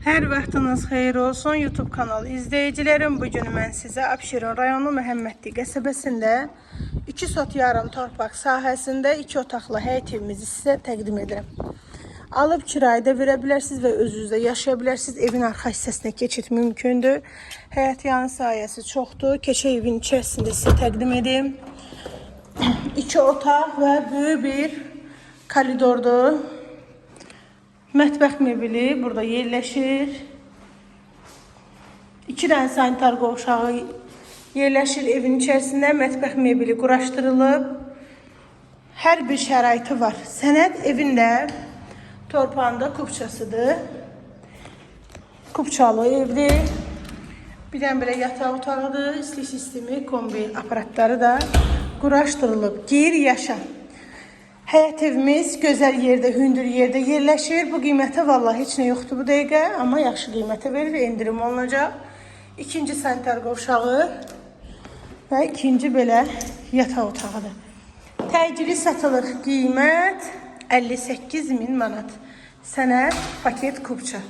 Hər vaxtınız xeyir olsun YouTube kanalı izləyicilərim. Bu gün mən sizə Abşeron rayonu Məhəmmədli qəsəbəsində 2 sot yarım torpaq sahəsində 2 otaqlı həyət evimizi sizə təqdim edirəm. Alıb kirayədə verə bilərsiniz və özünüzdə yaşaya bilərsiniz. Evin arxa hissəsinə keçid mümkündür. Həyət yanı sahəsi çoxdur. Keçək evin içərisində sizə təqdim edim. 2 otaq və böyük bir koridordur. Mətbəx mebeli burada yerləşir. 2 dənə sanitar qovşağı yerləşir evin içərisində. Mətbəx mebeli quraşdırılıb. Hər bir şəraiti var. Sənəd evin də torpağında kupçasıdır. Kupçalı evdir. Bir dənə belə yataq otağıdır. İstilik sistemi, kombi aparatları da quraşdırılıb. Gir, yaşa. Həyət evimiz gözəl yerdə, hündür yerdə yerləşir. Bu qiymətə vallahi heç nə yoxdur bu dəqiqə, amma yaxşı qiymətə verilir, endirim olunacaq. İkinci sanitar qovşağı və ikinci belə yataq otağıdır. Təcili satılır, qiymət 58 min manat. Sənəd, paket, kupça.